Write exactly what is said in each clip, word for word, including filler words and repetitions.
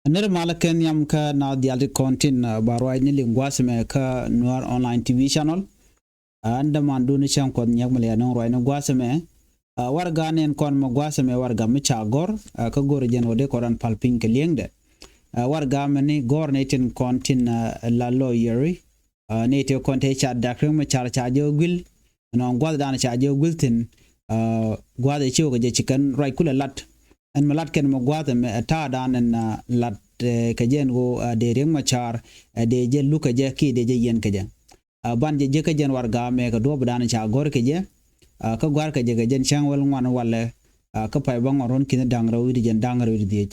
Nir malä kɛ nhiam kä na dial ti kɔn tin ba ruac ni liŋ gua̱a̱th mɛ kä Nuer Online T V channel. An däman duni cäŋ kuɔth nyiak mi lia̱a̱ ni ruac ni gua̱a̱th mɛ. Warga ni ɛn kɔn mɛ gua̱a̱th mɛ warga mi ca gɔr kä gɔr jɛn wä dee kɔn ran pal piny kɛ liɛŋdɛ. Warga mɛ ni gɔr ni tin kɔn tin la lawyer ni ti kɔn te ca dak riŋ mi car ca jɛ guil. Nɔ gua̱th dan ca jɛ guil thin gua̱th ɛ ci wä kɛ jɛ ci kɛn ruac kulɛ lat. Ɛn mi lat kɛn mi gua̱th ɛmɛ ɛ ta̱a̱ dan ɛn lat kɛ jɛ ɛn ɣöö dee riɛk ma ca̱r ɛ dee jɛ luk kɛ jɛ kiɛ dee jɛ yiɛn kɛ jɛ. Ban jɛ jek kä jɛn warga mɛ kɛ duɔ̱ɔ̱p dan ca gɔ̱r kɛ jɛ. Kä gua̱r kɛ jɛ kɛ jɛn cäŋ wäl ŋuan walɛ. Kä pay bä ŋɔn ruɔ̱n ki̱n da̱ŋ rɛw wi̱cdɛ jɛn da̱ŋ rɛw wi̱cdɛ dhiec.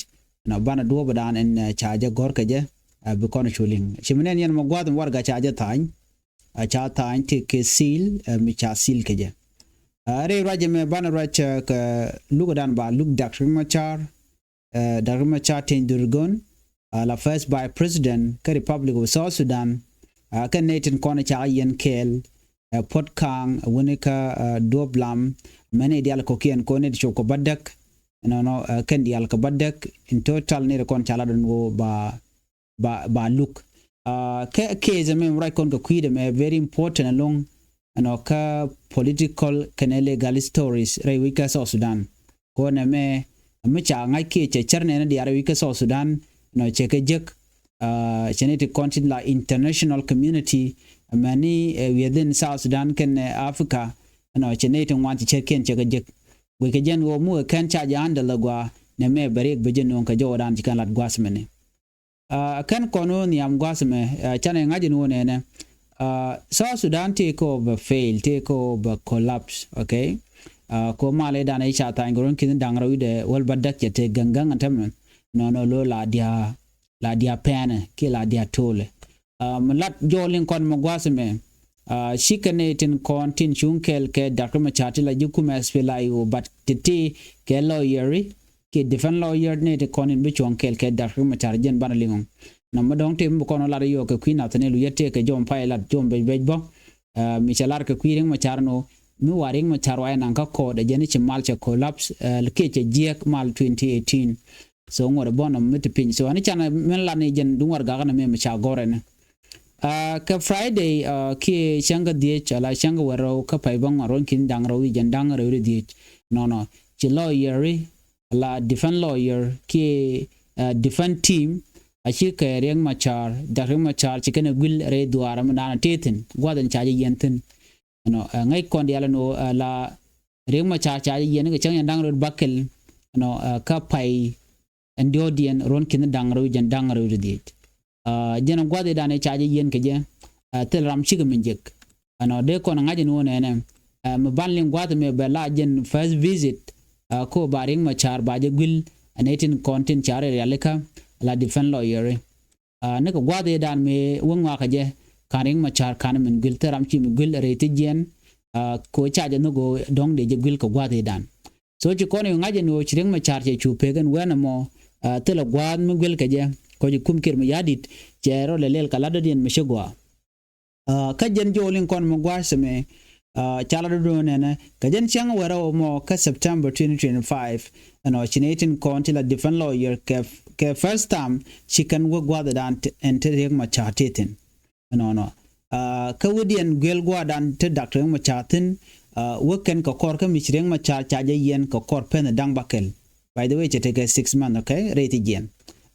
Nɔ ban duɔ̱ɔ̱p dan ɛn ca jɛ gɔ̱r kɛ jɛ. Bi kɔn cu liŋ ci mi nɛn yɛn mi gua̱th mi warga ca jɛ tha̱a̱ny. Ca tha̱a̱ny ti kɛ sil mi ca sil kɛ jɛ. Rɛy ruac ɛmɛ banɛ ruac kɛ luk dan ba luk dak ri ma car. Dak ri ma car teny dur gon la first vice president kä Republic of South Sudan. Kɛn nɛy tin kɔn ca yɛn kɛɛl puɔt ka̱a̱ŋ wuni kä duɔp lam mɛn i̱ dial kɔkiɛn kɔn nɛy ti cop kɛ bädäk. Nɔnɔ kɛn dial kɛ bädäk in total nɛy ti kɔn ca la dɔn wo ba ba ba luk. Kɛ case ɛmɛ ruac kɔn kɛ kui̱dɛ mɛ very important along ɛnɔ kä political kɛnɛ legal stories rɛy wi̱c kä South Sudan. Kɔn ɛmɛ mi ca ŋa̱c kiɛ cɛ cär nɛn diaar rɛy wi̱c kä South Sudan ɛnɔ cɛ kɛ jek. Cɛ ni ti kɔn tin la international community mɛni within South Sudan kɛn Africa ɛnɔ cɛ ni ti ŋuan ti cɛ kiɛn cɛ kɛ jek. Guic kɛ jɛn ɣöö mi wee kɛn ca jɛ handle agua nɛ mɛ bɛ riɛk bɛ jɛ nuɔ̱ŋ kɛ jɔwä dan ci kɛn lat gua̱th mɛni. Kɛn kɔn wä nhiam gua̱th mɛ canɛ ŋa̱c in wä nɛnɛ. South Sudan tëë kɛ wä bɛ fail tëë kɛ wä bɛ collapse, okay. Ko mal i̱ dan i̱ ca thany gɛ ruɔ̱n ki̱n da̱ŋ rɛw i̱dɛ wäl bädäk cɛ tëë gäŋ gäŋ ɛn tämɛ. Nɔnɔ lo la dia la dia pɛnɛ kiɛ la dia tolɛ. Mi lat jɔɔl in kɔn mi gua̱a̱th mɛ. Cikɛ ni tin kɔn tin cuŋ kɛɛl kɛ dak ri ma ca̱r ti la ji̱ kumɛ S P L I O but ti ti kɛ lawyer ri kiɛ defense lawyer ni ti kɔn in bi cuɔ̱ŋ kɛɛl kɛ dak ri ma ca̱r jɛn banɛ liŋ ɔŋ. Nɔmɔ dɔ̱ŋ ti mi bi kɔn ɔ lat yɔɔk kɛ kui̱ nath ni lu yɛ tëë kɛ jɔm pay lat jɔm bec bec bä. Mi cɛ lar kɛ kui̱ riŋ ma ca̱r ni ɣöö mi wa riŋ ma ca̱r wa inaŋ kä kɔɔt ɛ jɛn i̱ ci mal cɛ collapse kiɛ cɛ jiɛk mal twenty eighteen. So ŋuɔt ɛ bɔn ɔm mi ti piny so ani can min lat ni jɛn duŋ war gak ni mi mi ca gɔr ɛni. Kɛ Friday kiɛ cäŋ kä dhiec ala cäŋ kä wɛr rɛw kä pay bä ŋuan ruɔ̱n ki̱n da̱ŋ rɛw i̱ jɛn da̱ŋ rɛw i̱ dhiec. Nɔnɔ ci lawyer ri ala defense lawyer kiɛ defense team. A ci kɛ riɛk ma ca̱r dak riɛk ma ca̱r ci kɛn ɛ guil rɛy dhuaar mi da̱a̱n a tëë thi̱n gua̱th ɛn ca jɛ yɛn thi̱n. Ɛnɔ ŋäc kɔn diaal ɛn ɣöö la riɛk ma ca̱r ca jɛ yɛn kɛ cäŋ yɛn da̱ŋ rɛw bakɛl. Ɛnɔ kä pay ɛn diɔ̱ɔ̱kdiɛn ruɔ̱n ki̱n da̱ŋ rɛw jɛn da̱ŋ rɛw ti dhiec. Jɛn gua̱th i̱ da̱n i̱ ca jɛ yɛn kɛ jɛ thil ram cikɛ mi jek. Ɛnɔ dee kɔn ŋa̱c ɛn ɣöö nɛnɛ mi ban liŋ gua̱th mi bɛ la jɛn first visit. Ko ba riɛk ma ca̱r ba jɛ guil ɛn i̱ tin kɔn tin ca̱r i̱ rialikä la defense lawyer i̱. Ni kɛ gua̱a̱th i̱ dan mi wä ŋɔakä jɛ ka̱n riŋ ma ca̱r ka̱n min guil thil ram ci mi guil rɛy thi jiɛn. Ko ca jɛ nhök ɣöö dɔ̱ŋ dee jɛ guil kɛ gua̱a̱th i̱ dan. So ci kɔn i̱ ŋa̱c ɛn ɣöö ci riŋ ma ca̱r cɛ cu pek ɛn wɛn ɛmɔ. Thilɛ gua̱a̱th mi guil kɛ jɛ kɔ ci kum kiɛr mi ya̱di̱t cɛ rɔ lɛ lɛl kɛ la̱t dɔ̱diɛn mi ci gɔaa. Kä jɛn jɔɔl in kɔn mi gua̱a̱c sɛ mɛ. Ca la do̱do̱n nɛnɛ kɛ jɛn cäŋ wɛrɛ wä mɔ kä September twenty twenty-five. Ɛnɔ ci nɛ itin kɔn ti la defense lawyer kɛ kɛ first time ci kɛn wä gua̱a̱th dan ɛn te riek ma ca ti thin. Ɛnɔnɔ kä wä diɛn guel gua̱a̱th dan te dak riek ma ca thin. Wä kɛn kɛ kɔr kä mi ci riek ma ca ca jɛ yɛn kɛ kɔr pɛn da̱ŋ bakɛl. By the way cɛ tekɛ six month, okay, rɛy ti jiɛn.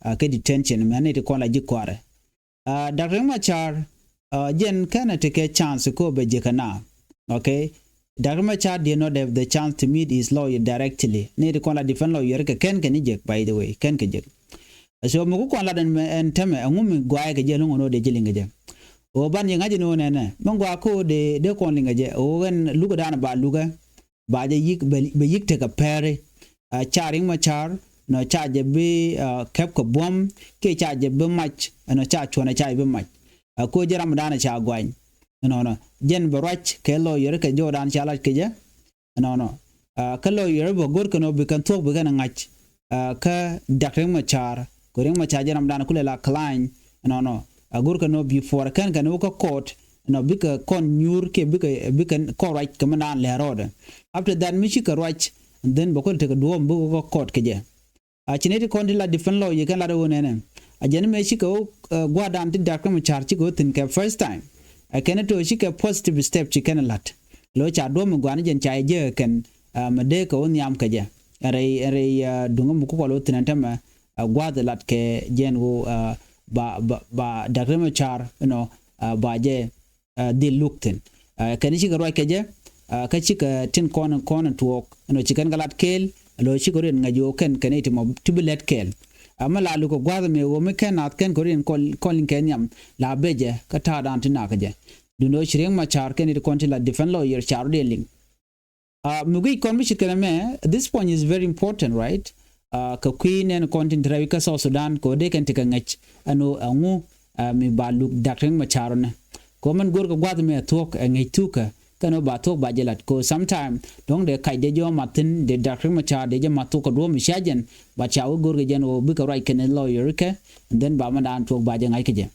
Kɛ detention mɛ ni ti kɔn la ji̱ kɔarɛ. Dak Riek Machar jɛn kɛnɛ tekɛ chance ko bɛ jek kɛ na. Okay. Dak Riek Machar did not have the chance to meet his lawyer directly. Ni ti kɔn la defense lawyer kɛ kɛn kɛ ni jek, by the way kɛn kɛ jek. So mi ku kɔn la den ɛn tɛmɛ ɛŋu mi guayɛ kɛ jɛ loŋ ɔnɔ de jiling kɛ jɛ. O ban yɛ ŋa̱c ni wä nɛnɛ mi gua ko de de kɔn liŋ kɛ jɛ o ɛn lukɛ dan ba lukɛ. Ba jɛ yik bɛ yik tekɛ pɛri. Ca Riek Machar nɔ ca jɛ bi kɛp kɛ buɔ̱m kiɛ ca jɛ bi mac. Ɛnɔ ca cuɔnɛ ca jɛ bi mac. Ko jɛ ram dan ca guany. Ɛnɔnɔ jɛn bɛ ruac kɛ lawyer kɛ jɔɔdan ca lac kɛ jɛ. Ɛnɔnɔ kä lawyer bɛ go̱r kɛn ɔ bi kɛn thuɔ̱k bi kɛn ŋa̱c. Kä Dak Riek Machar ko Riek Machar jɛ ram dan kulɛ la client. Ɛnɔnɔ a go̱r kɛn ɔ bi puɔr kɛn kɛn wä kä court. Nɔ bikɛ kɔn nyuur kiɛ bikɛ bikɛ kɔn ruac kɛ mi naan lɛ rɔɔdɛ. After that mi cikɛ ruac, and then bɛ kɔn tekɛ duɔ̱ɔ̱m bikɛ kɔn kɔɔt kɛ jɛ. A ci nɛy ti kɔn ti la defend lawyer kɛn lat ɣöö nɛnɛ, a jɛn mɛ cikɛ ɣöö gua̱a̱r dan ti Doctor Machar cikɛ ɣöö thi̱n kɛ first time. Ɛ kɛn tɔ cikɛ positive step ci kɛn la̱t. Lo̱ ca duɔ̱m mi gua̱a̱r ni jɛn ca jɛ kɛn mɛ dee kɛ ɣöö nhiam kɛ jɛ. Ɛn rɛy ɛn rɛy duŋä mi kukɔl ɣöö thi̱n ɛn tämɛ gua̱a̱th lat kɛ jɛn ɣöö ba ba ba Doctor Machar, you know, ba jɛ dhil luk thi̱n. Kɛn cikɛ ruac kɛ jɛ kä cikɛ tin kɔn kɔn tuɔɔk ɛn ɣöö ci kɛn kɛ lat kɛɛl. Lo̱ cikɛ riɛn ŋäc ɣöö kɛn kɛn i̱ ti mɔ ti bi lɛt kɛɛl. Mɛ la luk kɛ gua̱a̱th mɛ ɣöö mi kɛn naath kɛn kɛ riɛn kɔn liŋ kɛ nhiam la becɛ kä ta̱a̱ dan ti nak kɛ jɛ. Duundɛ ɣöö ci Riek Machar kɛn i̱ ti kɔn ti la defend lawyer car riɛn liŋ. Mi guic kɔn mi ce̱tkɛ nɛmɛ, this point is very important, right? Kɛ kui̱ nɛn kɔn tin te rɛy kä South Sudan kɛ ɣöö dee kɛn tekɛ ŋäc ɛn ɣöö ɛŋu mi ba luk Doctor Riek Machar ɔ nɛ. Kɛ ɣöö mɛn go̱o̱rkɛ gua̱th mɛ thuɔ̱k ɛ ŋäc thukä kɛn ɣöö ba thuɔ̱k ba jɛ la̱t kɛ ɣöö sometime dɔ̱ŋ dee kac dee jɛ ɔ math thi̱n dee Doctor Riek Machar dee jɛ math thuɔ̱k kɛ duɔ̱ɔ̱p mi cia jɛn. But ca wä go̱o̱rkɛ jɛn ɣöö bikɛ ruac kɛn lawyer kɛ, and then ba mɛn daan thuɔ̱k ba jɛ ŋa̱c kɛ jɛ.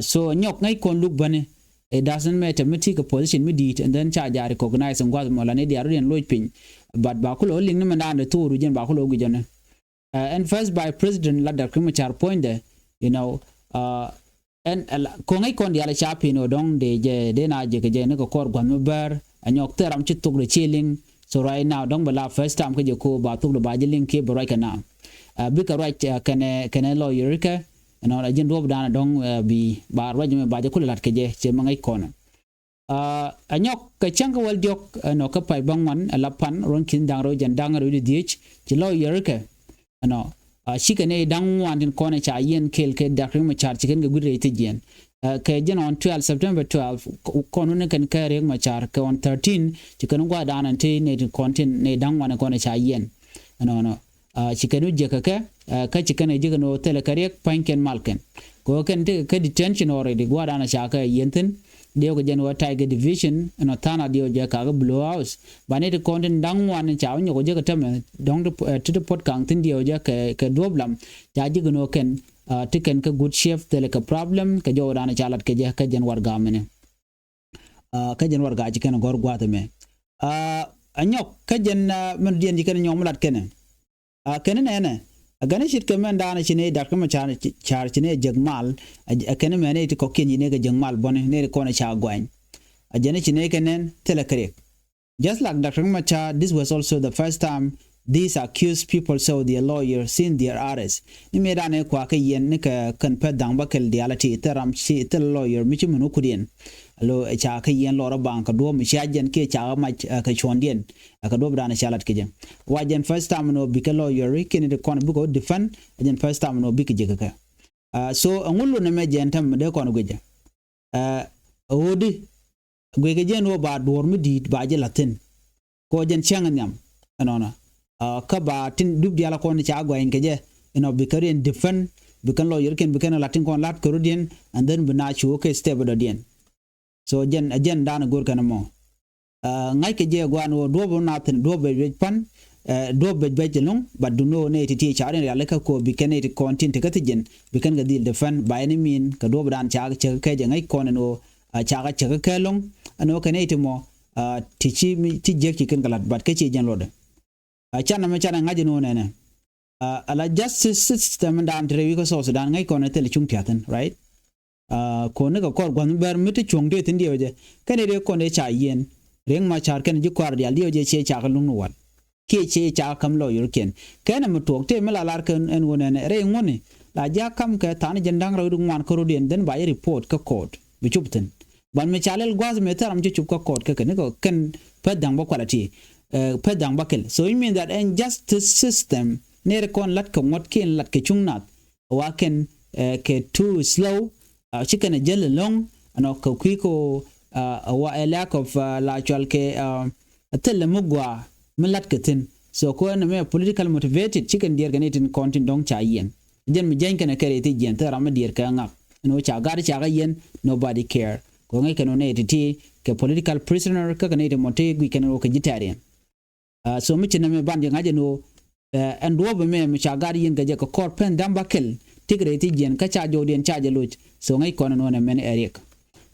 So nyɔk ŋäc kɔn luk bäni. It doesn't matter mi ti kɛ position mi di̱i̱t and then ca ja recognize in gua̱th mɔ la ni diaar rodiɛn loc piny. But ba kulɛ wä liŋ ni mɛn daan de thok ru jɛn ba kulɛ wä guic jɔni. Ɛn first by president la Doctor Riek Machar puɔ̱nydɛ, you know, ɛn ko̱ ŋäc kɔn diaal ca pin ɔ dɔ̱ŋ dee jɛ dee na jɛ kɛ jɛ ni kɛ kɔr gua̱th mi bär. A nyɔk thil ram ci thok de ci liŋ. So right now dɔ̱ŋ bɛ la first time kä jɛ ko ba thok de ba jɛ liŋ kiɛ bɛ ruac kɛ na. Bikɛ ruac kɛnɛ kɛnɛ lawyer kɛ. Ɛnɔ a ji̱n duɔ̱ɔ̱p da̱a̱n a dɔ̱ŋ bi ba ruac mɛ ba jɛ kulɛ la̱t kɛ jɛ cɛ mɛ ŋäc kɔn. A nyɔk kɛ cäŋ kä wäl diɔ̱k ɛnɔ kä pay bäŋuan a la pan ruɔ̱n ki̱n da̱ŋ rɛw jɛn da̱ŋ rɛw di dhiec ci lawyer kɛ. Ɛnɔ a cikɛ nɛy da̱ŋ ŋuan tin kɔn ɛ ca yiɛn kɛɛl kɛ Doctor Riek Machar ci kɛn kɛ gui̱t rɛy thiec jiɛn. Kɛ jɛn on twelve September twelve kɔn wun kɛn kɛ Riek Machar kɛ on thirteen ci kɛn gua̱a̱r da̱a̱n ɛn ti nɛy tin kɔn tin nɛy da̱ŋ ŋuan kɔn ɛ ca yiɛn. Ɛnɔnɔ ci kɛn wä jiäkä kɛ kä ci kɛn ɛ jiäkä ni wä thilɛ kɛ Riek pa̱ny kɛn mal kɛn. Kɛ wä kɛn tekɛ kɛ detention already gua̱a̱r da̱a̱n ɛ ca kɛ yiɛn thi̱n. Diɛw kɛ jɛn wä Tiger Division ɛnɔ tha̱a̱n a diɛw jɛ kakä Blue House. Ba ni ti kɔn tin da̱ŋ ŋuan ca wä nyɔk wä jɛ kɛ tämɛ dɔ̱ŋ ti ti ti puɔt kaŋ thi̱n diɛw jɛ kɛ kɛ duɔ̱p lam. Ca ji̱ kɛ no̱o̱ kɛn ti kɛn kɛ good shape thilɛ kɛ problem kɛ jɔw dan ca lat kɛ jɛ kɛ jɛn warɛga mini. Kä jɛn warɛga ci kɛn gɔ̱r gua̱a̱th ɛmɛ. A nyɔk kä jɛn mɛn diɛn ci kɛn nyɔk mi lat kɛnɛ. Kɛn nɛnɛ a gɛn ce̱tkɛ mɛn daanɛ ci nɛ dak kä mɛ car ci nɛ jek mal. Kɛn mɛ nɛ ti kɔkiɛn ci nɛ kɛ jek mal bɔni nɛ ti kɔn ca guany. A jɛn ci nɛ kɛ nɛn thilɛ kɛ Riek. Just like Doctor Machar, this was also the first time these accused people saw their lawyer since their arrest. Ni mëë danɛ kua kä yɛn ni kɛ kɛn pɛ dhaŋ bä kɛl diaal ti thil ram ci thil lawyer mi ci min wä kudiɛn. Alo ca kä yɛn lɔrä baŋ kɛ duɔ̱ɔ̱p mi cia jɛn kiɛ ca kä mac kɛ cuɔ̱ndiɛn. Kɛ duɔ̱ɔ̱p danɛ ca lat kɛ jɛ. Wa jɛn first time ni wä bikɛ lawyer kiɛ ni ti kɔn bikɛ wä defend. A jɛn first time ni wä bikɛ jɛ kɛ kɛ. So ɛŋu lun ɛmɛ jɛn tɛm mi dee kɔn guic jɛ. Ɛ ɣöödi guikɛ jɛn wä ba duɔ̱ɔ̱r mi di̱i̱t ba jɛ la̱thi̱n. Kɔ jɛn cäŋ nhiam ɛnɔnɔ. Kä ba tin dup diaal kɔn ca gua̱a̱ny kɛ jɛ. Ɛnɔ bi kɛ riɛn defend bi kɛn lawyer kiɛn bi kɛn la̱t tin kɔn la̱t kɛ rɔ̱diɛn. And then bi na cu kɛ step dɔ̱diɛn. So jɛn ɛ jɛn da̱a̱n go̱r kɛn ɛmɔ. Ŋa̱ckɛ jɛ gua̱a̱n wä duɔ̱p wä na thi̱n duɔ̱p bec bec pan. Duɔ̱p bec bec ɛlɔ̱ŋ. But du no̱o̱ nɛy ti ti ca riɛn rialikä kɔ bi kɛn nɛy ti kɔn tin ti kä thi jɛn bi kɛn kɛ dhil defend by any mean kɛ duɔ̱p dan ca cɛ kɛ jɛ ŋäc kɔn ɛn wä. Ca kɛ cɛ kɛ kɛ ɛlɔ̱ŋ ɛn wä kɛ nɛy ti mɔ. Ti ci mi ti jiäk ci kɛn kɛ la̱t but kä ci jɛn luɔtdɛ. Canɛ mɛ canɛ ŋa̱c ɛn wä nɛnɛ. Ala justice system dan ti rɛy wi̱i̱ kä South Sudan ŋäc kɔn ɛ thil cuŋ tia̱thin, right? Kɔn ni kɛ kɔr gua̱th mi bär mi ti cuɔ̱ŋ tëë thi̱n diɛw jɛ kɛn i̱ riek kɔn i̱ ca yieen. Riek Machar kɛn ji̱ kɔaar diaal diɛw jɛ ciɛ cakɛ luŋ ni wal. Kiɛ ciɛ cakɛ käm lawyer kiɛn kɛn ɛmɛ tuɔɔk tëë mi la lar kɛn ɛn ɣöö nɛnɛ rɛy ŋuɔ̱ni la ji̱ a ka̱m kɛ tha̱a̱n jɛn da̱ŋ rɛw di ŋuan kä rɔ̱diɛn dhän ba yɛ report kä court bi cup thi̱n. Ban mi ca lɛl gua̱th mi thil ram ci cup kä court kä kɛn ni kɛ kɛn pɛth da̱ŋ bä kuality. Pɛth da̱ŋ bä kɛl so it mean that ɛn justice system nɛɛr kɔn la̱t kɛ ŋuɔ̱t kiɛn la̱t kɛ cuŋ nath. Wa kɛn kɛ too slow. Ci kɛn a jäl ɛlɔ̱ŋ ɛnɔ kɛ kui̱ kɛ wa a lack of la cual kɛ thilɛ mi gua mi lat kɛ thi̱n. So kɛ ɛn mɛ political motivated ci kɛn diɛɛr kɛ ni tin kɔn tin dɔ̱ŋ ca yiɛn. Jɛn mi jäny kɛn a kɛr ithi jiɛn thil ram mi diɛɛr kɛ ŋak ɛn wä ca gat ca kɛ yiɛn. Nobody care kɛ ŋäc kɛn wä nɛ ti ti kɛ political prisoner kä kɛ ni ti mɔ ti guic kɛn wä kɛ ji̱ tɛriɛn. So mi ci nɛmɛ ban jɛ ŋa̱c ɛn ɣöö ɛn duɔ̱ɔ̱p ɛmɛ mi ca gat yiɛn kɛ jɛ kɛ kɔr pɛn da̱ŋ bä kɛl. Tik rɛy thi jiɛn kä ca jɔwdiɛn ca jɛ loc so ŋäc kɔn ɛn ɣöö nɛ mɛn ɛ riɛk.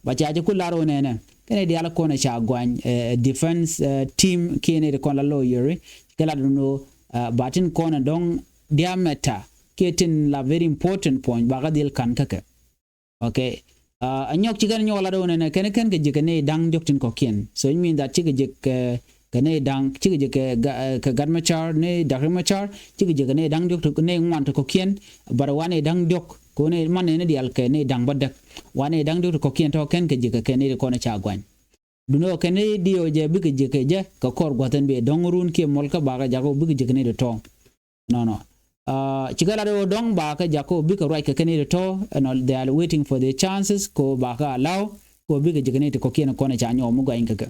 Ba ca jɛ ku lar ɣöö nɛnɛ kɛn ɛ diaal kɔn ɛ ca guany defense team kiɛn ɛ ti kɔn la lawyer. Kɛ lat ɛn ɣöö ba tin kɔn ɛ dɔ̱ŋ diameter kiɛ tin la very important point, bakä dhil ka̱n kä kɛ. Okay. Ɛ nyɔk ci kɛn nyɔk lat ɣöö nɛnɛ kɛn kɛn kɛ ji̱ kɛ nɛy da̱ŋ diɔ̱k tin kɔ̱kiɛn. So it mean that cikɛ ji̱ kɛ kɛ nɛy da̱ŋ, cikɛ ji̱ kɛ Gat Machar ni Dr. Machar, cikɛ ji̱ kɛ nɛy da̱ŋ diɔ̱k, nɛy ŋuan ti kɔ̱kiɛn. But wa nɛy da̱ŋ diɔ̱k kɛ ɣöö nɛy man nɛy ni diaal kɛ nɛy da̱ŋ bä däk. Wa nɛy da̱ŋ diɔ̱k ti kɔ̱kiɛn tɔ̱ kɛn kɛ ji̱ kɛ kɛ nɛy ti kɔn ca gua̱ny. Duundɛ ɣöö kɛn nɛy diɔ̱k jɛ bikɛ ji̱ kɛ jɛ kɛ kɔr gua̱th ɛn bee dɔ̱ŋ ruun kiɛ muɔl kä bakä jakä ɣöö bikɛ ji̱ kɛ nɛy ti tɔ̱. Nɔnɔ. Cikɛ lat ɣöö dɔ̱ŋ bakä jakä ɣöö bikɛ ruac kɛ kɛn nɛy ti tɔ̱, ɛnɔ, they are waiting for their chances kɛ ɣöö bakä allow kɛ ɣöö bikɛ ji̱ kɛ nɛy ti kɔ̱kiɛn kɔn ca nyɔk mi gua̱ny kɛ kɛ.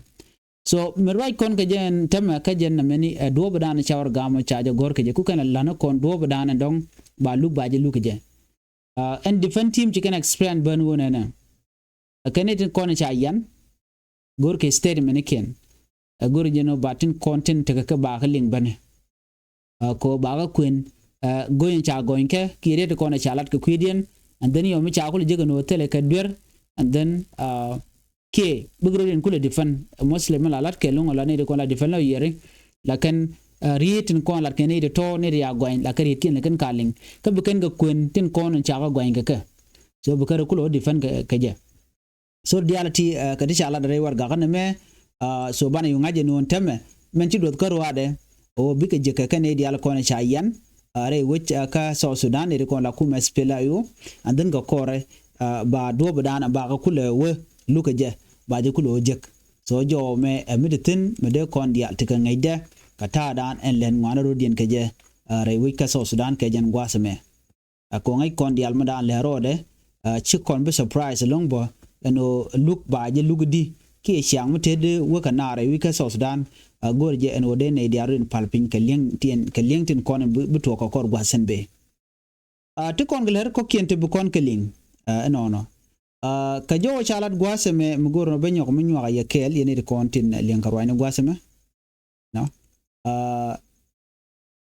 So mi ruac kɔn kɛ jɛ ɛn tämɛ kä jɛ nɛmɛni ɛ duɔ̱ɔ̱p dan ca wä gam ca jɛ gɔ̱r kɛ jɛ ku kɛn ɛ la̱n kɔn duɔ̱ɔ̱p dan ɛn dɔ̱ŋ ba luk ba jɛ luk kɛ jɛ. Ɛn defense team ci kɛn explain bän ɣöö nɛnɛ ɛ kɛn nɛy tin kɔn ca yan go̱r kɛ statement ni kiɛn. Ɛ go̱r jɛ nɔ ba tin kɔn tin tekɛ kɛ bakä liŋ bäni. Ɛ kɛ ɣöö bakä kuën ɛ go̱ny ca gɔ̱ny kɛ kiɛ riet kɔn ca lat kɛ kui̱diɛn. And then yɔm mi ca kulɛ jek ɛn ɣöö thilɛ kɛ duer. And then kiɛ bik rot in kulɛ defend. Mostly mi la lat kɛ luŋ la nɛy ti kɔn la defend la yieri. Lakin riet tin kɔn lat kɛ nɛy ti tɔ̱ nɛy ti ya gɔ̱ny la kɛ riet kiɛn la kɛn ka liŋ kä bi kɛn kɛ kuën tin kɔn in ca kɛ gɔ̱ny kɛ kɛ. So bi kɛn rɛ kulɛ wä defend kɛ jɛ. So diaal ti kɛ ti ca lat rɛy warɛgakä nɛmɛ. So banɛ yu ŋa̱c jɛ nuɔ̱n tämɛ mɛn ci duɔth kä ruaadɛ ɣöö bikɛ jiäk kɛ kɛn nɛy diaal kɔn ca yan rɛy wec kä South Sudan nɛy ti kɔn la kumɛ SPLA-IO. And then kɛ kɔrɛ ba duɔ̱ɔ̱p dan bakä kulɛ wä lukɛ jɛ ba jɛ kulɛ wä jiäk. So jɔw mɛ ɛ mi ti thi̱n mi dee kɔn diaal ti kɛ ŋäcdɛ kɛ ta̱a̱ dan ɛn lɛn ŋuanä rɔ̱diɛn kɛ jɛ rɛy wec kä South Sudan kɛ jɛn gua̱a̱th ɛmɛ. Ɛ kɔŋ ŋäc kɔn diaal mi daan lɛ rɔɔdɛ. Ci kɔn bi surprise ɛlɔ̱ŋ bä ɛn ɣöö luk ba jɛ luk di kiɛ ciaŋ mi tet di wek kɛ naar ɛ wi̱c kä South Sudan. Ɛ go̱r jɛ ɛn ɣöö dee nɛy diaal rin pal piny kɛ li̱eŋ tin kɔn bi tuɔɔk kɛ kɔr gua̱th sɛn bee. Ti kɔn kɛ lɛr kɔ̱kiɛn ti bi kɔn kɛ liŋ ɛnɔnɔ. Kɛ jɔwä ca lat gua̱th ɛmɛ mi go̱r ɛn ɣöö bä nyɔk mi nyuak a yɛ kɛɛl yɛn nɛy ti kɔn tin liŋ kɛ ruacni gua̱th ɛmɛ. Nɔ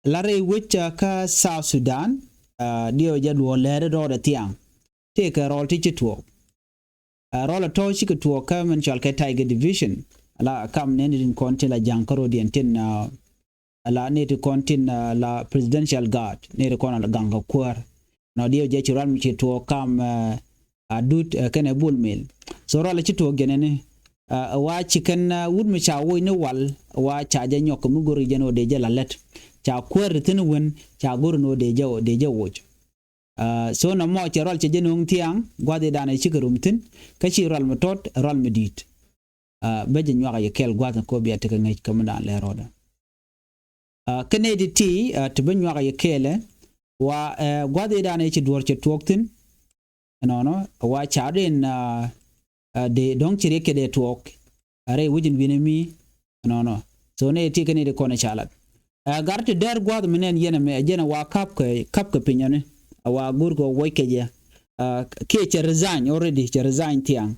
la rɛy wec kä South Sudan. Diɛw jɛ luɔ̱ɔ̱r lɛɛri rɔɔdɛ thiaŋ. Tëëkɛ rɔl ti ci tuɔɔk. Rɔl a tɔ̱ cikɛ tuɔɔk kä min cɔal kɛ Tiger Division. Ala kam nɛni tin kɔn tin la ja̱ŋ kä rɔdiɛn tin ala nɛy ti kɔn tin la Presidential Guard nɛy ti kɔn ala gaŋ kɛ kuäär. Nɔ diɛw jɛ ci rɔl mi ci tuɔɔk kam Adut kɛnɛ Bol Mel. So rɔl a ci tuɔɔk jɛnɛni. Ɛ wa ci kɛn wut mi ca woc ni wal ɛ wa ca jɛ nyɔk kɛ mi go̱r jɛ ni wä dee jɛ la lät. Ca kuäär ti thi̱n wän ca go̱r ni wä dee jɛ dee jɛ woc. So nɔmɔ cɛ rɔl cɛ jɛ no̱o̱ŋ thiaŋ gua̱th idan ɛ cikɛ rum thi̱n. Kä ci rɔl mi tɔt ɛ rɔl mi di̱i̱t. Bä jɛ nyuak a yɛ kɛɛl gua̱th in kɔ bia tekɛ ŋäc kä mi daan lɛ rɔɔdɛ. Kä nɛy ti ti ti bä nyuak a yɛ kɛɛlɛ wa gua̱th idan ɛ ci duɔ̱r cɛ tuɔɔk thi̱n. Ɛnɔnɔ wa ca den dee dɔ̱ŋ ci riɛk kɛ dee tuɔɔk. A rɛy wecin wi̱nɛ mi ɛnɔnɔ. So nɛy ti kɛ nɛy ti kɔn ɛ ca lat. Ɛ gar ti dɛr gua̱th mi nɛn yɛn ɛmɛ ɛ jɛn ɛ wa kap kɛ kap kɛ piny ɔni. Ɛ wa go̱r kɛ wä woc kɛ jɛ. Kiɛ cɛ resign already cɛ resign thiaŋ.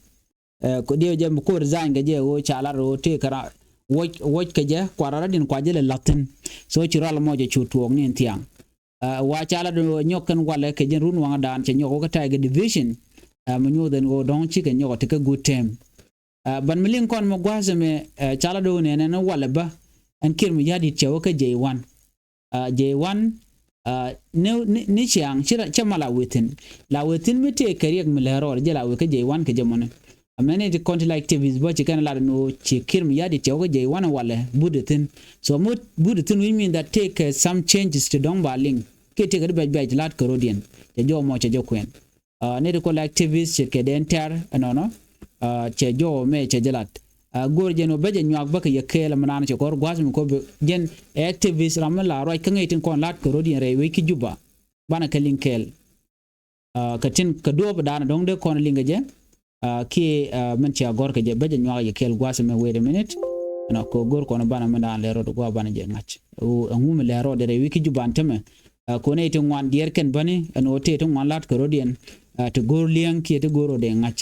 Ɛ diɛw jɛ mi ko̱r resign kɛ jɛ ɣöö ca lat ɣöö tëëkɛ ra woc woc kɛ jɛ kua̱r rat in kua jɛ lɛ la̱thi̱n. So ci rɔl mɔ jɛ cu tuɔɔk ni in thiaŋ. Ɛ wa ca lat ɣöö nyɔk kɛn walɛ kɛ jɛn run waŋdan cɛ nyɔk wä kä Tiger Division. Ɛ mi nyuuth ɛn ɣöö dɔ̱ŋ cikɛ nyɔk ɛ ti kä good term. Ɛ ban mi liŋ kɔn mi gua̱a̱th ɛmɛ ɛ ca lat ɣöö nɛnɛ ni walɛ bä. Ɛn Kiir mi ya̱di̱t cɛ wä kä J one. Ɛ J one ni ni ciaŋ cɛ ma la wee thi̱n. La wee thi̱n mi tëë kɛ riɛk mi lɛ rɔɔd jɛ la wee kä J one kɛ jɛ mɔni. Ɛ mɛni ti kɔn ti la activist bä ci kɛn lat ni ɣöö ci Kiir mi ya̱di̱t cɛ wä kä J one walɛ but ɛ thi̱n. So mi but ɛ thi̱n which mean that tëëkɛ some changes ti dɔ̱ŋ ba liŋ. Kiɛ tëëkɛ di bɛc bɛc lat kɛ rɔdiɛn cɛ jɔw mɔ cɛ jɛ kuɛn. Nɛy ti kɔn la activist cɛ kɛ den tɛr ɛnɔnɔ. Cɛ jɔw mɛ cɛ jɛ lat. Go̱o̱r jɛn wä bä jɛ nyuak bä kɛ yɛ kɛɛl ɛmɛ naan cɛ kɔr gua̱th mi kɔ bi jɛn ɛ activist ram mi la ruac kä ŋäc tin kɔn lat kɛ rɔdiɛn rɛy wec ki Juba. Banɛ kɛ liŋ kɛɛl. Kɛ tin kɛ duɔɔp dan dɔ̱ŋ dee kɔn liŋ kɛ jɛ. Kiɛ min cia gɔ̱r kɛ jɛ bä jɛ nyuak yɛ kɛɛl gua̱th ɛmɛ wait a minute. Ɛnɔ kɛ go̱o̱r kɔn banɛ mi daan lɛ rɔɔd gua̱th banɛ jɛ ŋa̱c. Ɛŋu mi lɛ rɔɔd rɛy wec ki Juba ɛn tämɛ. Kɛ nɛy ti ŋuan diɛɛr kɛn bäni ɛn ɣöö tëë ti ŋuan la̱t kɛ rɔ̱diɛn. Ti go̱o̱r li̱eŋ kiɛ ti go̱o̱r rɔ̱diɛn ŋa̱c.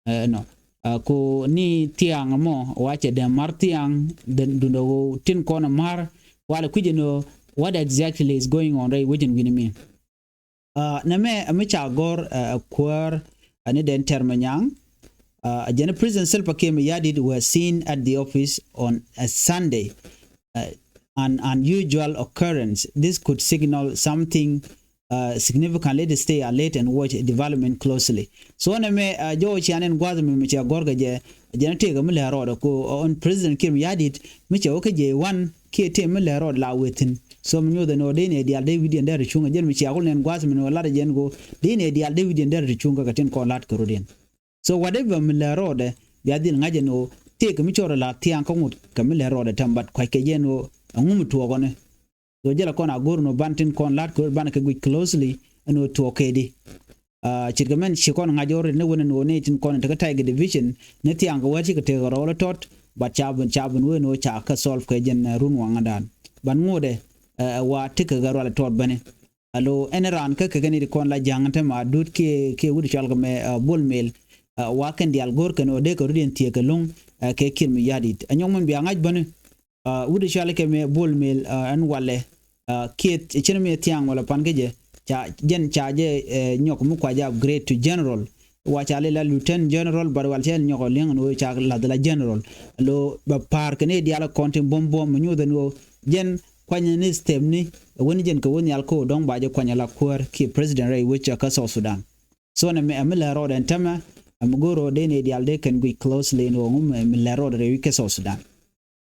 Ɛnɔ kɛ ni thiaŋ mɔ wa cɛ dee ma̱r thiaŋ. Dundɛ ɣöö tin kɔn ma̱r walɛ kui̱c ɛn ɣöö what exactly is going on rɛy wecin wi̱ni mi. Nɛmɛ ɛ mi ca gɔ̱r ɛ kuäär ɛ ni dɛn tɛr mɛ nyaŋ. Ɛ jɛn President Salva Kiir Mayardit were seen at the office on a Sunday. an unusual occurrence. This could signal something uh, significant. Let us stay alert and watch development closely. So nɛ mɛ uh, jɔw cian ɛn gua̱th mi mi cɛ gɔr kɛ jɛ jɛn tëëk mi lɛ rɔɔdɛ ko on President Kiir Mayardit mi cɛ wä kä jɛ wan kiɛ tëë mi lɛ rɔɔd la wethin. So mi nyuɔth ɛn ɣöö dee nɛ diaal dee wi̱diɛn dee rɛ cuŋ ɛ jɛn mi cia kul nɛn gua̱th mi ni wä lat ɛ jɛn ko dee nɛ diaal dee wi̱diɛn dee rɛ cuŋ kä kɛ tin kɔn lat kɛ rot yɛn. So whatever mi lɛ rɔɔdɛ bia dhil ŋa̱c ɛn ɣöö tëëk mi cɔr ɛ la thiaŋ kä ŋut kɛ mi lɛ rɔɔdɛ tɛm, but kua̱ckɛ jɛ ɛn ɣöö ɛŋu mi tuɔɔkɔni. So jälɛ kɔn a go̱r ni ɣöö ban tin kɔn la̱t kɛ ɣöö ban kɛ guic closely ɛn ɣöö tuɔɔk kɛ di. Uh, ce̱tkɛ mɛn ci kɔn ŋa̱c ɣöö rit ni wen ɛn ɣöö ni tin kɔn in tekä Tiger Division ni thiaŋ kɛ wɛr cikɛ tëëk rɔɔl tɔt, but ca bin ca bin wen ɣöö ca kɛ solve kɛ jɛn uh, run waŋädan. Ban ŋotdɛ uh, wa tekɛ kɛ rual tɔt bäni. Alo ɛn raan kä kɛ kɛn it kɔn la ja̱ŋ te ma dut kiɛ kiɛ wut cɔal kɛ mɛ uh, Bol Mel uh, wa kɛn diaal go̱r kɛn ɣöö dee kɛ rut in thiëëk kɛ lo̱ŋ uh, kɛ Kiir Mayardit. Anyɔk mɛn bia ŋa̱c bäni. Uh, wut cɔal kɛ mɛ Bol Mel uh, ɛn walɛ uh, kiɛ cin mi thiaŋ wala pan kä jɛ ca jɛn ca jɛ uh, nyɔk mi kua jɛ upgrade to general. Wa ca lɛ la lieutenant general, but wal cɛ nyɔk liŋ ni wä ca lath la general. Lo ba par kɛ ni dial kɔn tin bom bom mi nyuth ni wä jɛn kuany ni step ni wä ni jɛn kɛ wä ni al ko dɔŋ ba jɛ kuany la kuäär kiɛ president rɛy wecä kä South Sudan. So nɛ mi ɛmi lɛ rɔɔd ɛn tämɛ ɛmi go̱o̱r rɔɔd dee ni dial dee kɛn guic closely ni wä ŋum ɛmi lɛ rɔɔd rɛy wecä kä South Sudan.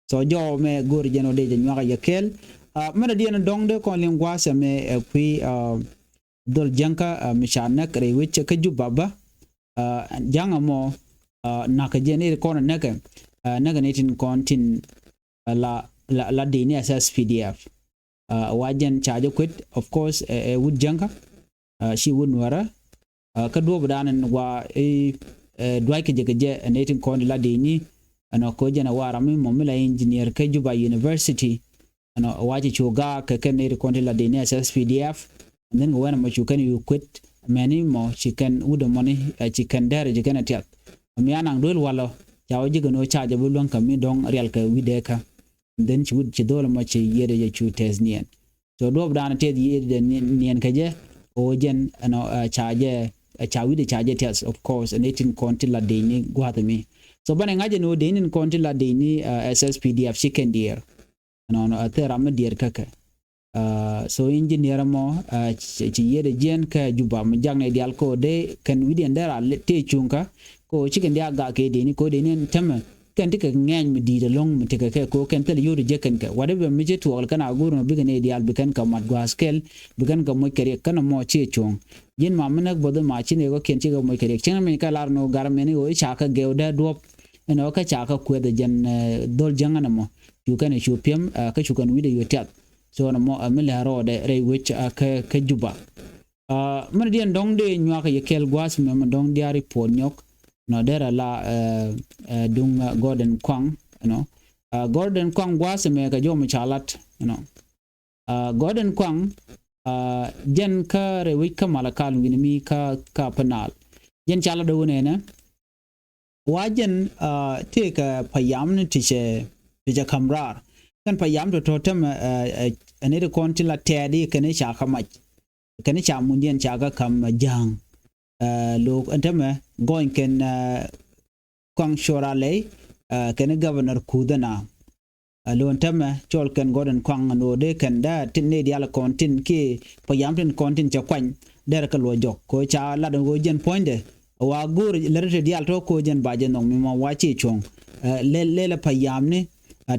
So jɔw mɛ go̱o̱r jɛn ɔ dee jɛ nyuak a yɛ kɛɛl. Mɛn a diɛn dɔŋ dee kɔn liŋ gua̱a̱th ɛmɛ ɛ kui̱ dhol jäŋkä mi ca näk rɛy wec kä Juba bä. Ja̱ŋ ɛmɔ nakä jɛn i̱ kɔn näkɛ näkɛ ni tin kɔn tin la la la dee ni S S P D F. Wa jɛn ca jɛ kuet, of course ɛ wut jäŋkä. Ci wut nuäärä kä duɔ̱ɔ̱p dan ɛn wa i̱ dua̱ckɛ jɛ kɛ jɛ ɛn ɛ tin kɔn di la dee ni. Ɛn ɔ ko̱ jɛn ɛ wa ram mi mɔ mi la engineer kä Juba University. Ɛn ɔ wa ci cu gaak kɛ kɛn ɛ tin kɔn di la dee ni S S P D F. And then kɛ wɛn ɛmɔ cu kɛn yu kuet mɛni mɔ ci kɛn wut ɛmɔni ci kɛn dɛr ci kɛn ɛ tiath. Ɛmi anaŋ duel walɔ ca wä ji̱ kɛn ɔ ca jɛ bi luäŋ kɛ mi dɔ̱ŋ rial kɛ wi̱dɛ kä. And then ci wut ci dhol ɛmɔ ci yiëëdɛ jɛ cu tɛth niɛn. So duɔ̱ɔ̱p dan tɛth yiëëdɛ niɛn kɛ jɛ ɣöö jɛn ɛnɔ ca jɛ ca wi̱cdɛ ca jɛ tɛth, of course ɛn ɛ tin kɔn ti la dee ni gua̱a̱th mi. So banɛ ŋa̱c ɛn ɣöö dee ni kɔn ti la dee ni S S P D F ci kɛn diɛɛr. Ɛnɔnɔ a thil ram mi diɛɛr kä kɛ. So engineer ɛmɔ ci yiëëdɛ jiɛn kä Juba mi jak ni dial kɛ ɣöö dee kɛn wi̱cdiɛn dee ra tëë cuŋ kä kɛ ɣöö ci kɛn diak gak kɛ dee ni kɛ ɣöö dee ni ɛn tämɛ. Kɛn ti kɛ ŋɛny mi di̱i̱t ɛlɔ̱ŋ mi tekɛ kɛ ko kɛn thil yio̱w ti jek kɛn kɛ whatever mi ci tuɔɔk kɛn a go̱r mi bikɛ ni diaal bi kɛn kɛ mat gua̱a̱th kɛl bi kɛn kɛ moc kɛ riɛk kɛn ɛmɔ ciɛ cuɔ̱ɔ̱ŋ. Ji̱n ma mi näk bo̱th ma ci ni kɔ kiɛn ci kɛ moc kɛ riɛk cieŋ mi kɛ lar ni ɣöö gar mɛni ɣöö i̱ ca kɛ gɛw dee duɔ̱p. Ɛn ɣöö kä ca kɛ kuɛth ɛ jɛn dhol jäŋ ɛn ɛmɔ cu kɛn ɛ cu piɛm kä cu kɛn wi̱cdɛ yio̱w tiath. So ɛn ɛmɔ ɛ mi lɛ rɔɔdɛ rɛy wec kä Juba. Mɛn diɛn dɔ̱ŋ dee nyuak yɛ kɛl gua̱a̱th mɛ mɛ dɔ̱ŋ diaari puɔt nyɔk. Nɔ derɛ la duŋ Gordon Kuaŋ. Ɛnɔ Gordon Kuaŋ gua̱a̱th mɛ kɛ jɔm ca lat. Ɛnɔ Gordon Kuaŋ jɛn kä rɛy wec kä Malakal wi̱ni mi kä kä Upper Nile. Jɛn ca lat dee wä nɛnɛ. Wa jɛn tëëkɛ payam ni ti cɛ ti cɛ ka̱m raar. Kɛn payam tɔ̱tɔ̱ tämɛ ɛn iti kɔn tin la tɛɛdi kɛn i̱ ca kä mac. Kɛn i̱ ca mundiɛn ca kä ka̱m ja̱a̱ŋ. Lo̱o̱k ɛn tämɛ gɔny kɛn Kuaŋ Cuɔr Alɛy kɛn i̱ governor kuth ɛna. Ɛ lo̱n tämɛ cɔl kɛn Gordon Kuaŋ ɛn ɣöö dee kɛn dee tin nɛy diaal kɔn tin kiɛ payam tin kɔn tin cɛ kuany derɛ kɛ luɔc jɔk kɛ ɣöö ca lat ɛn ɣöö jɛn puɔ̱nydɛ. Wa go̱o̱r lät ti diaal tɔ̱ kɛ ɣöö jɛn ba jɛ nhɔk mi ma wa ciɛ cuɔ̱ŋ. Lɛl lɛl ɛ payamni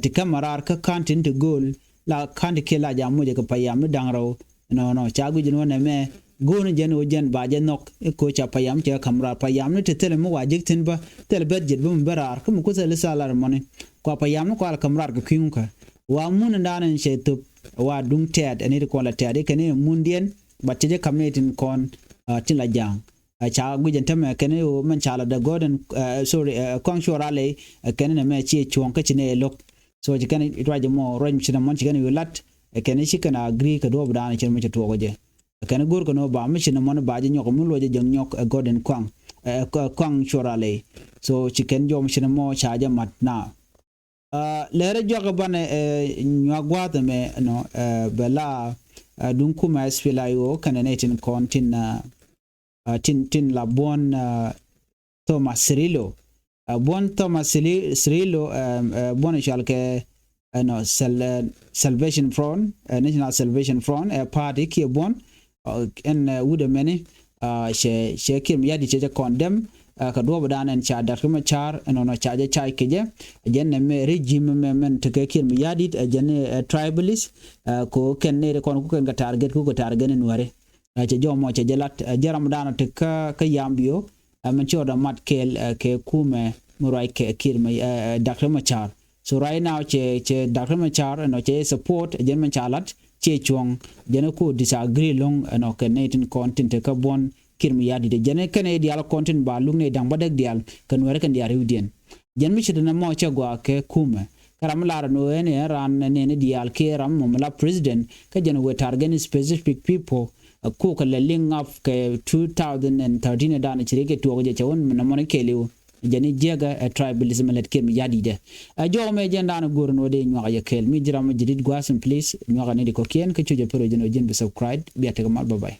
ti käm ɛ raar kä ka̱n tin ti gööl la ka̱n ti kiɛ la jam mucɛ kɛ payamni da̱ŋ rɛw. Nɔnɔ ca guic ni wä nɛmɛ go̱o̱n jɛn ɣöö jɛn ba jɛ nhɔk i̱ ko̱ ca payam cɛ ka̱m raar payam ni ti thilɛ mi wa ji̱k thi̱n bä thilɛ bɛt ji̱t bä mi bä raar kä mi kuth thilɛ thalar mɔni. Kua payam ni kua la ka̱m raar kɛ kui̱ŋ kä wa mun in da̱a̱n in cɛ thop wa duŋ tɛɛt ɛn it kua la tɛɛt i̱ kɛn i̱ mundiɛn. Bat cɛ jɛ ka̱m ni tin kɔn tin la ja̱a̱ŋ. Ca guic ɛn tämɛ kɛn i̱ ɣöö mɛn ca la dee Gordon, sorry, Kuaŋ Cuɔr Alɛy kɛn i̱ nɛmɛ ciɛ cuɔ̱ɔ̱ŋ kä ci nɛ lo̱k. So ci kɛn ruac mɔ ruac mi ci nɛ mɔn ci kɛn yu lat. Ɛ kɛn ci kɛn agree kɛ duɔp dan ci mɔ ci tuɔk jɛ. Ɛ kɛn go̱r kɛ nɔ ba mi ci nɛ mɔn ba jɛ nyɔk mi luɔc jɛ jɛ nyɔk ɛ Gordon Kuaŋ. Ɛ Kuaŋ Cuɔr Alɛy. So ci kɛn jɔm ci nɛ mɔ ca jɛ mat na. Lɛrɛ jɔk banɛ ɛ nyuak guath mɛ nɔ bɛ la duŋ kumɛ S P L A I O kɛn nɛ tin kɔn tin tin la buɔn Thomas Cirillo. Buɔn Thomas Cirillo buɔn cual kɛ ɛnɔ Sal- eh, Salvation Front, eh, National Salvation Front, eh, party kiɛ buɔ̱n, eh, ɛn, eh, wut ɛmɛni, ah, cɛ cɛ Kiir Mayardit cɛ jɛ condemn, eh, kɛ duɔ̱ɔ̱p dan ɛn ca Doctor Machar ɛnɔnɔ ca jɛ ca kecɛ. Jɛn nɛmɛ regime mɛ mɛn tekɛ Kiir Mayardit, eh, jɛn, eh, tribalist, eh, ko kɛn nɛy ti kɔn ku kɛn kɛ target ku kɛ target ni Nuɛri. Eh, cɛ jɔmɔ cɛ jɛ lat, eh, jɛ ram dan ɔ tek kä kä Yambio, eh, mɛn ci ɣɔt ɔ mat kɛɛl, eh, kɛ kumɛ mi ruac kɛ Kiir mɛ, eh, eh, Doctor Machar. So right now cɛ cɛ Doctor Machar ɛnɔ cɛ support, jɛn mɛn ca lat ciɛ cuɔ̱ŋ, jɛn ku disagree lo̱ŋ ɛnɔ kɛ nɛy tin kɔn tin te kä buɔ̱n Kiir Mayardit. Jɛn kɛn nɛy diaal kɔn tin ba luk nɛy da̱ŋ bädäk diaal kɛ Nuɛri kɛn diaal riwdiɛn. Jɛn mi ce̱t ɛn ɛmɔ cɛ gɔaa kɛ kumɛ. Kä ram mi lar ɛn ɣöö ɛn ɛ ran nɛni diaal kiɛ ram mɔ mi la president, kä jɛn wëë target specific people, eh, kukɛ lɛ link up kɛ two thousand and thirteen dan ci riɛk kɛ tuɔɔk jɛ cɛ wun mi nɔmɔ ni kɛɛliw. Jɛn i̱ jiäkä, eh, tribalism lät Kiir Mayardit ɛ. Eh, jɔw mɛ jɛn dan go̱r ɛn ɣöö dee nyuak yɛ kɛɛl. Mi ji̱ ram mi ji̱ dit gua̱a̱th in, please nyuak ɛn i̱ di kɔ̱kiɛn kä cu jɛ pär ɣöö jɛn ɣöö ji̱n bi subscribe. Bia tekɛ mal, bye bye.